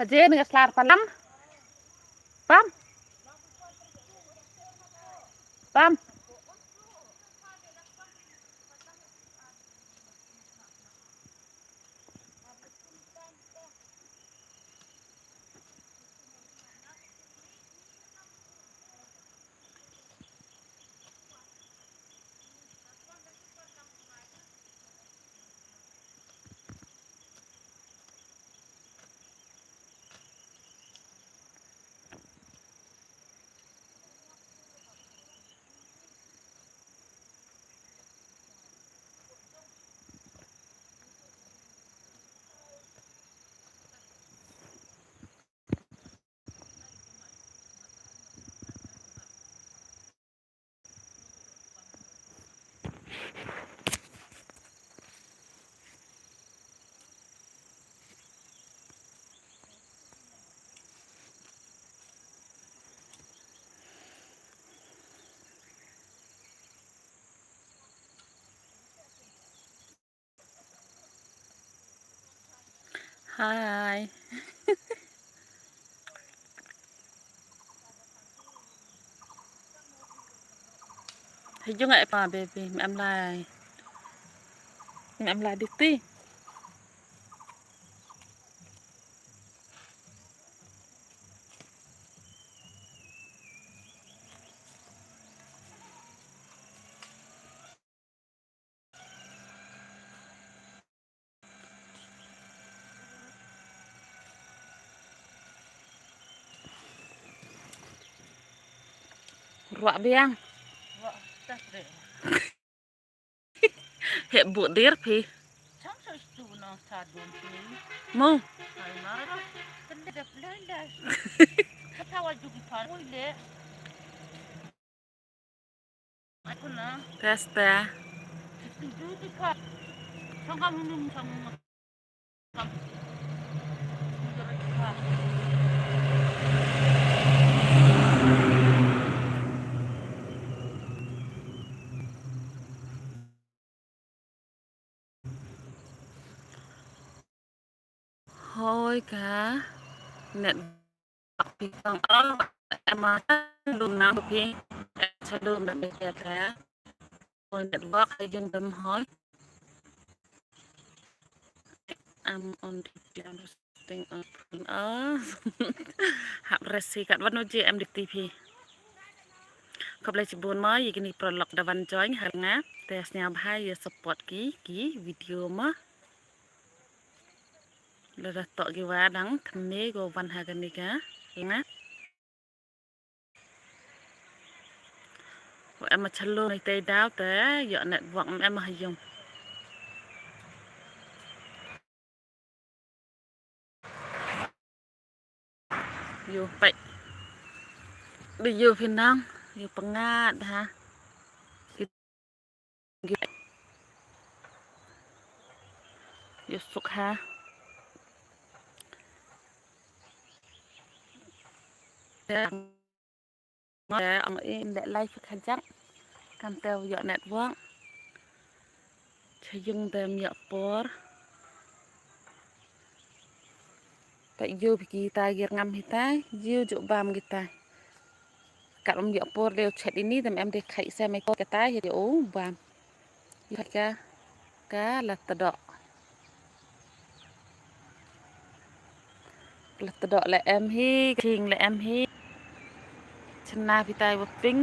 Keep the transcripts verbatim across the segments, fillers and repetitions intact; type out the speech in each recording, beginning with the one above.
Ka Jane ka slar palam. Pam. Pam. Hai. Hei jong ai pa baby, em lai. Em lai diti. Ruah biang. Ruah tas de. Heh bu dir phi. Chang sa stu na sa dum phi. Mo. Ai mara. Kende de plenda. Kata wa jugi pan. Oi le. Testa. Hoi ka network phi tang, oh, em ma lum nang phi, em sa lum nang phi ka. Hoi network ha jong dem hoi. Am on the thing of, oh. Hap resi kat wan uji em dik T V. Khublei chibun mo ïa kine paralok da wan join ha nga. Te sngewbha ïa support ki ki video mo. Lada toh ki wa dang thymme ko wan ha kane ka nga. Wa em ma chalo ni te daw te ïoh network em ma ha jong. Ïoh peit. Di ïoh phi nang, ïoh pyngat ha. Ïoh suk ha. Ong i leh live ka jang. Kam te ïoh network. Cha jong dem ïoh por. Ta ïoh phi kita gir ngam hita, ïoh juk bam kita. Kat um ïoh por dei u chet ini dem em dei khai se mai por kata ïoh u bam. Ïoh ka ka la tdok. La tdok la em hi, king la em hi. Chna phi tai wa ping.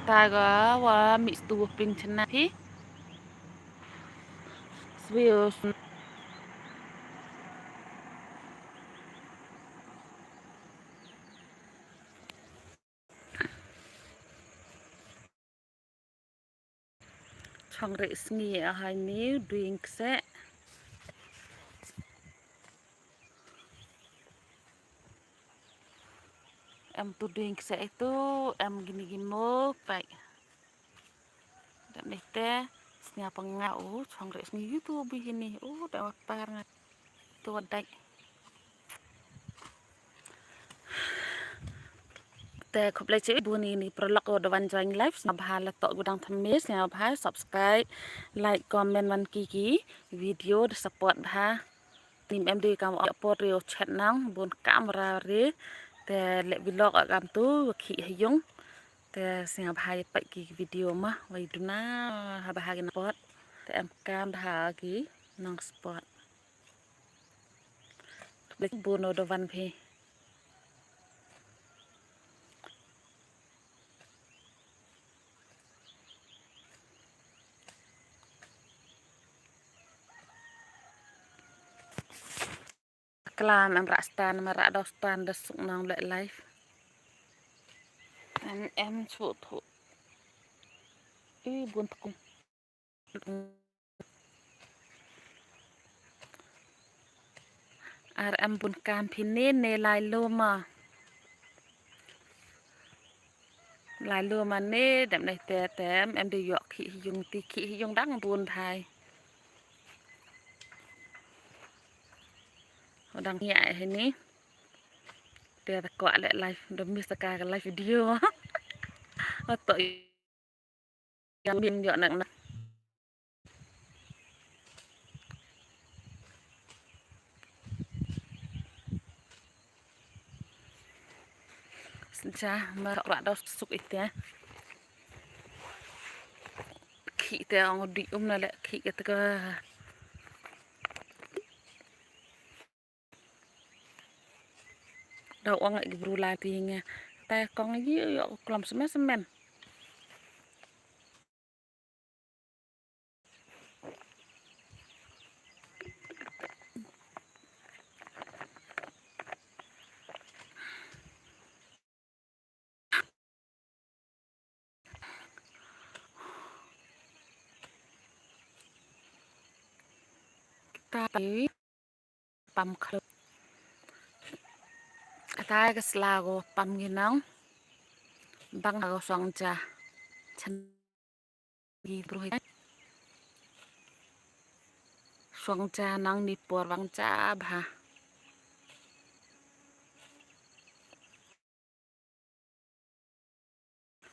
Tai ga wa mi stu wa ping chna phi. Swius. Chong re sngi a hai niu doing kse. Em tu doing kse itu em gini gimo pai. Dap ni te snia penga u chong re sngi itu bi gini u da par ngat tu dai. Te khublei chibun ïa i paralok uba wan join live, sngewbha la toh gu dang thymmai, sngewbha subscribe, like, comment wan ki ki video da support bha. Nim em dei kam ïa por ïa chat nang bun kamra re. Te leh vlog kam tu wa khih ha ïung. Te sngewbha ïa peit ki video ma wa ïa duna ha bha ki nang spot. Te em kam bha ki nang spot. Khublei bun uba wan phi. Klam em rah stan, em rah dau stan da suk nang leh live. Em em suk thu. I bun tkung. Ar em bun kam phi ne ne lai lo ma. Lai lo ma ne dep nai te tem em de yok khih ïung ti khih ïung dang bun thai. Dang ïa he ni. Te ta kwah leh live, da miss ta ka live video. Oto yang bin yok nak nak. Sencha mar rak dau suk ite. Khih te ong di um na leh khih kata ka. Dau ong ngi bru lai ti ngi. Te kong ngi ïoh klom semen semen. Kita pam khlem. Kata ka sla ko pam ngi nang. Bang ko song ja. Chan ngi bruh. Song ja nang ni por bang ja bha.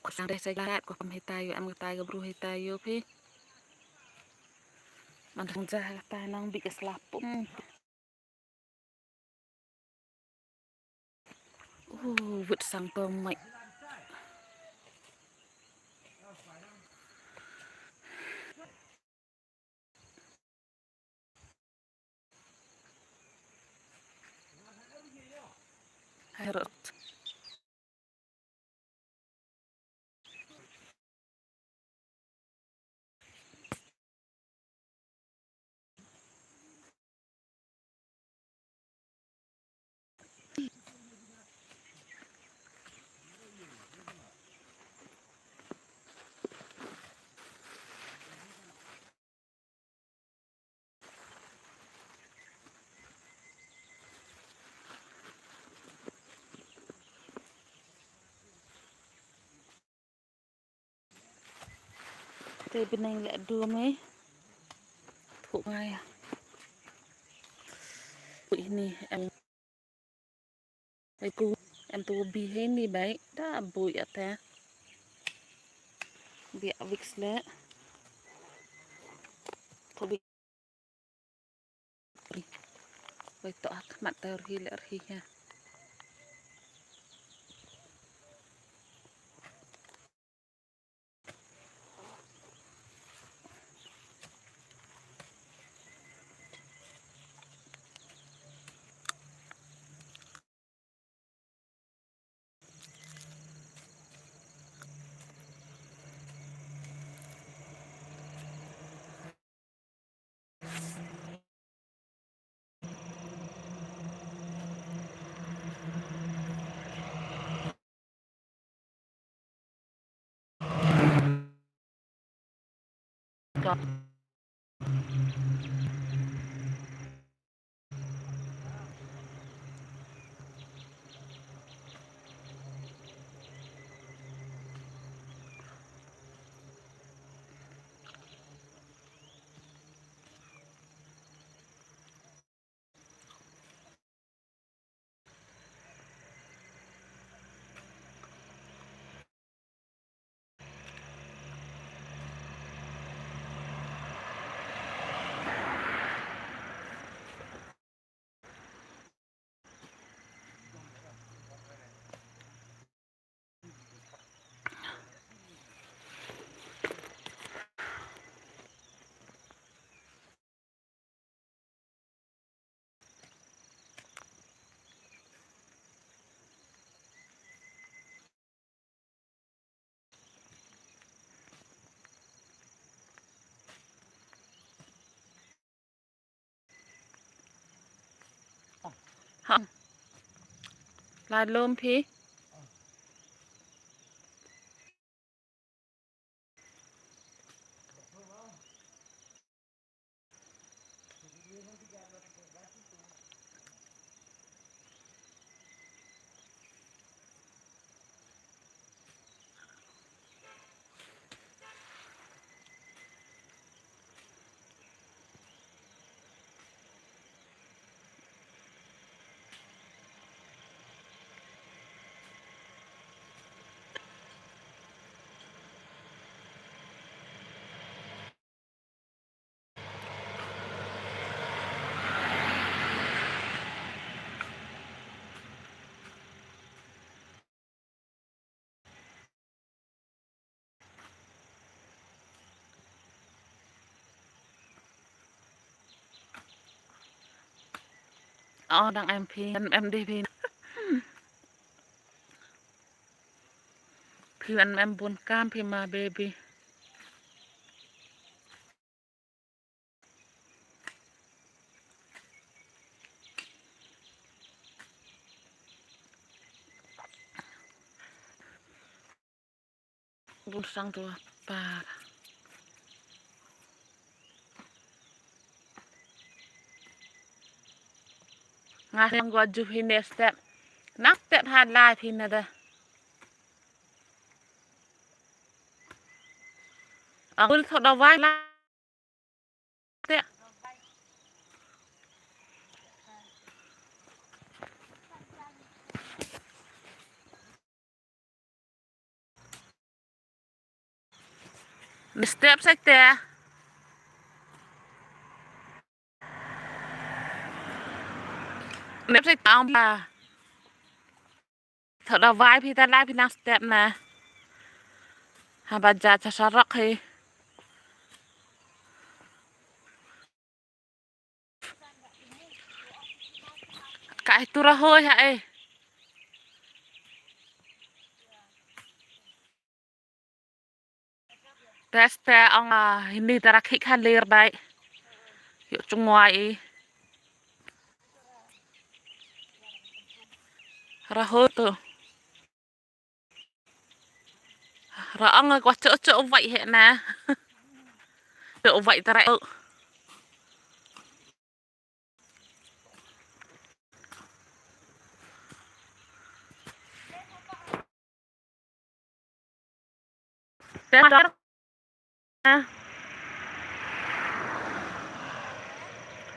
Ko sang deh sa lat ko kam hita yu am kata ka bru hita yu phi. Man sang ja kata nang bi ka sla pum. Uh, wut sang to mai. Herot. Te bneng leh dum eh. Thuh ngai. Ui ni em. Ai ku em tu bi he ni bai da bui ate. Bia wik sleh. Thuh bi. Bai to ak mat ta rhi leh rhi ha. La lum phi. Oh, dang em phi, em, em dih phi. Phi em, em bun kam phi ma baby. Bun sang tu par. Nga seng gua ju hi ne step. Nak step ha lai phi na da. Angul tho da wai la. Te. Step sa te. Step sa te. Tho da wai phi ta lai phi nang step na. Haba ja cha sarok hi. Ka hi tu ra hoi ha eh. Tes te ong, ah, hini tara khik ha lir dai. Yuk chungwai i. Ra ho tu. Ra ong, ah, kwa chok chok wai he na. Chok wai tara.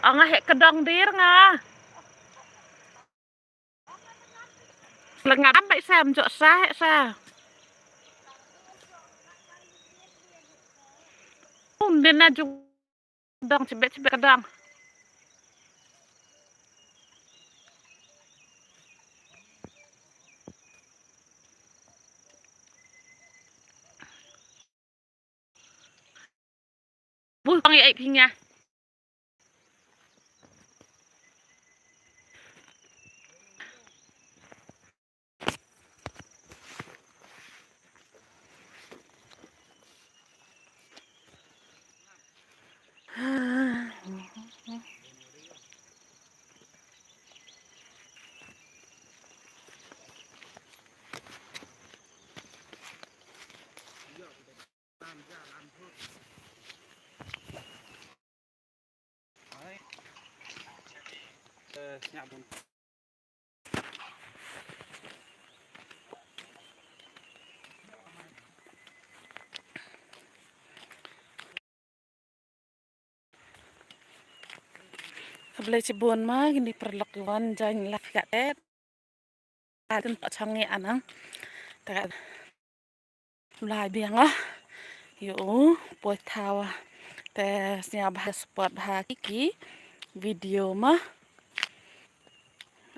Ong, ah, heh kdong dir nga. Lengam bai sam jok sa heh sa. Undin na jung. Dang chibet chibet ka dang. Bui pang i ai phi nga. Khublei chibun ma kini paralok ki wan join live ka et. Ka tin pa chang ngi anang. Ta ka lai biang ah. Yo poi thawa. Te sñiaw bha support bha ki ki video ma.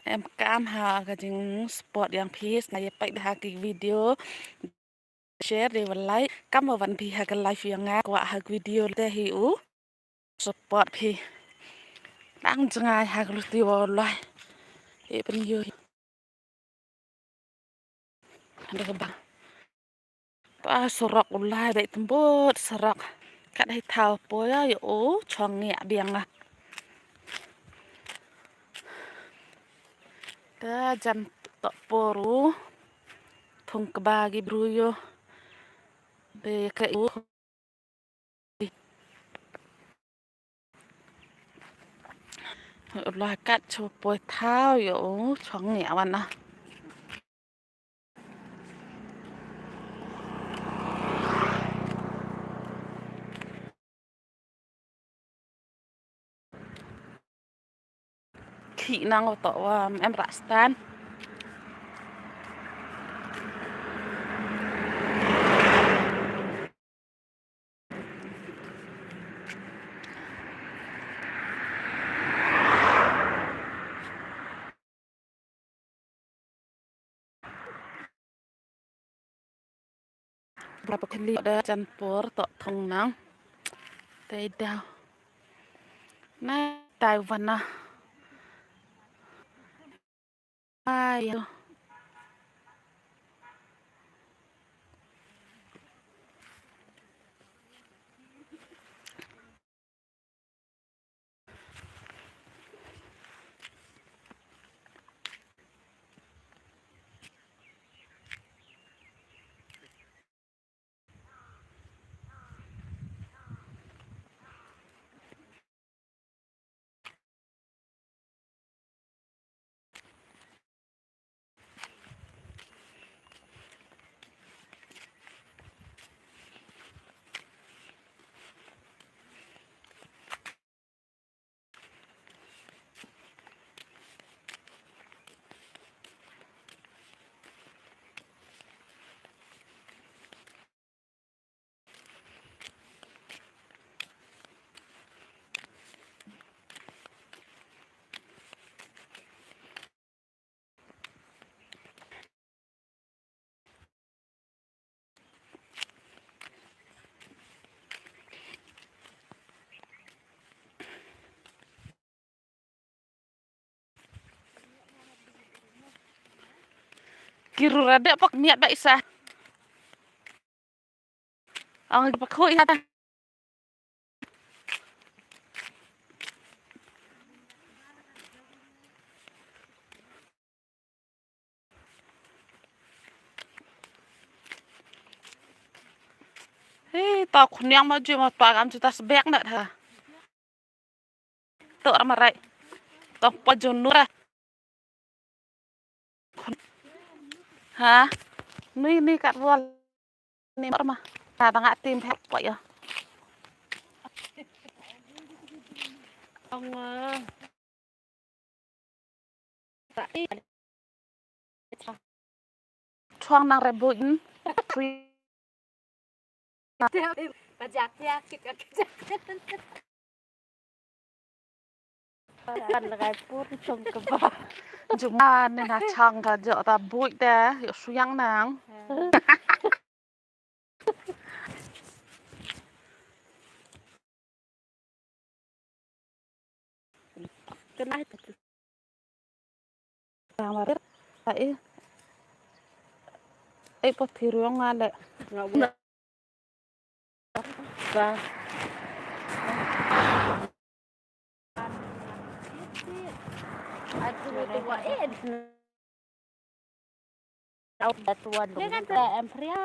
Em kam ha ka jing support yang phi sñiaw ye pait bha ki video. Share de wa like kam wa wan phi ha ka live yang nga kwah ha ka video te hi u. Support phi. Tang jngai ha ka luti wa lai. E pen yo. Ada ka bang. Ta surok u lai dei tembut surok. Kat hai thau po ya yo u chong ngi biang ah. Ta jan Tok poru thung kba ki bru yo. Be ka u. Lo kat cho poi thau yo u chong ni awan na. Khi nang o to wa em rak stan. Ba pakli da jan por to thong nang. Te daw. Na tai wana. Ai. Ki rura dek pok miat ba isa. Ang pakhu isa ta. Hei, ta khniang ma ju ma ta kam ju ta sbek na tha. To ra marai. To pa ju nura. Ha? Nui nui kat wal. Ni mar ma. Ta tanga tim phek pa ya. Ong. Chuang nang rebut. Pajak ya kit ka kit. Kan lagai pur chong kaba. Juma ne na chang ka jo ta buit da yo suyang nang. Kenai tu. Kamar ai. Ai po thiruang ale. Ba. Atu tu wa eh. Au da tuan dong. Kan ta empria.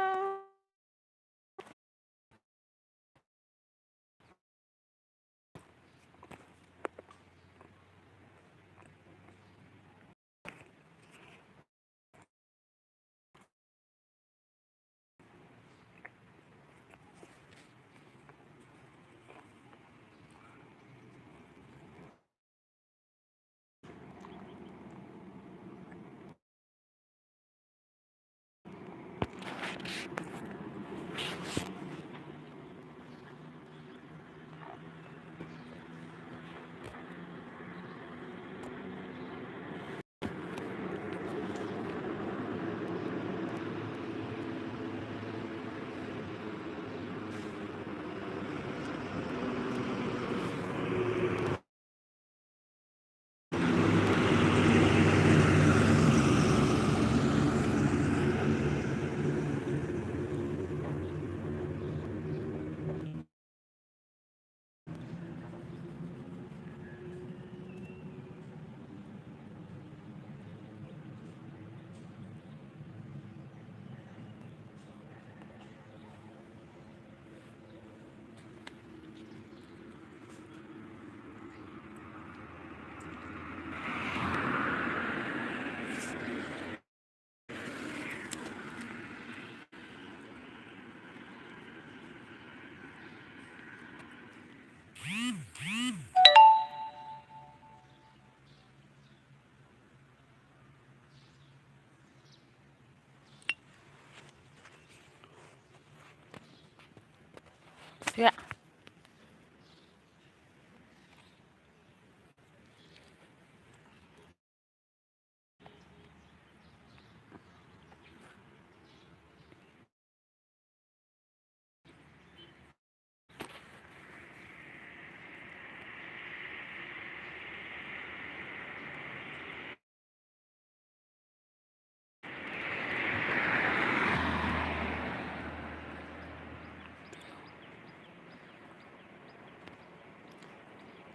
Ya.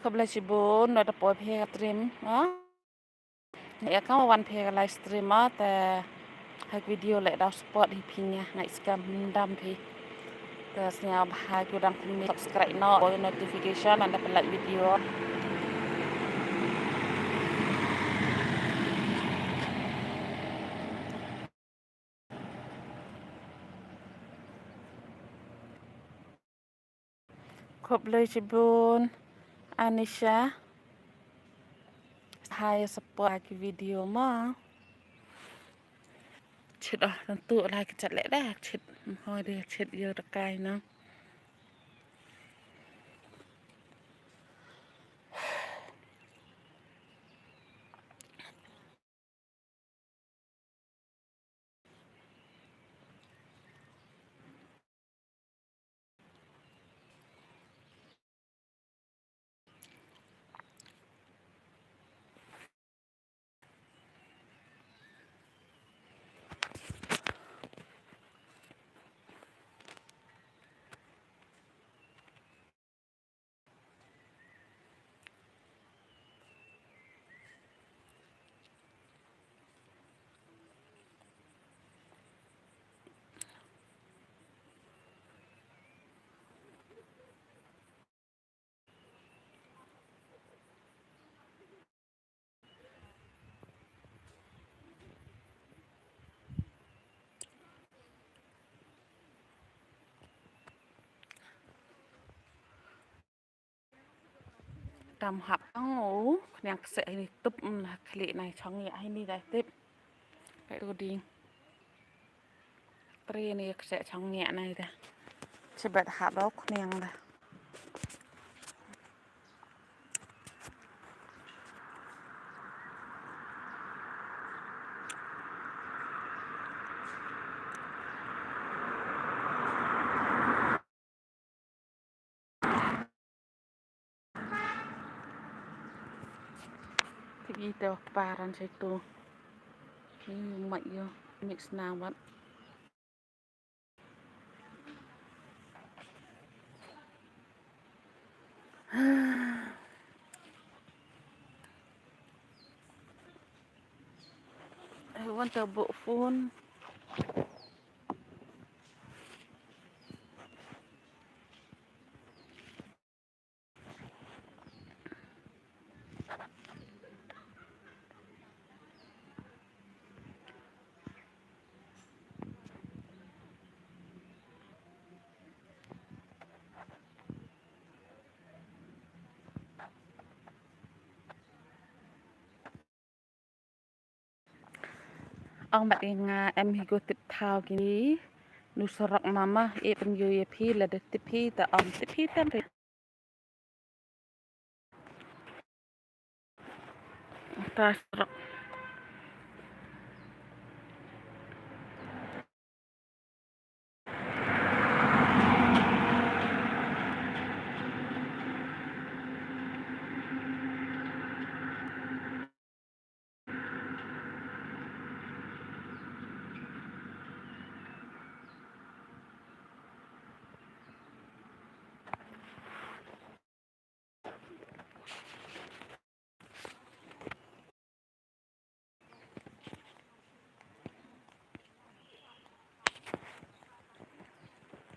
Khublei shibun, nda poi phi ka stream, ha? Ïa ka wan phi ka live stream, ha, te ha ka video leh daw support hi phi nga, nga ngeit skhem ym dam phi. Te sngewbha ki dang phi subscribe noh, poi notification, nda phi like video. Khublei shibun Anisha. Hai support ki video ma. Chit ah, tentu lah ki chat leh dah, chit. Hoi dia chit ïa da kai na. Tam hap ang u khniang kse ini tup, mm, khlieh nai chong ïa ini dai tip. Kai tu ding. Tri ni kse chong ïa nai da. Chibet hap dok khniang da. Tiki te wak paran sa itu. Ini mat ïa mix na wat. I want a book phone. Ong bad ïa nga em hi ko tip thaw kini. Nu surok mama e pynjoi ïa phi lada tip phi ta ong tip phi tem phi. Ta surok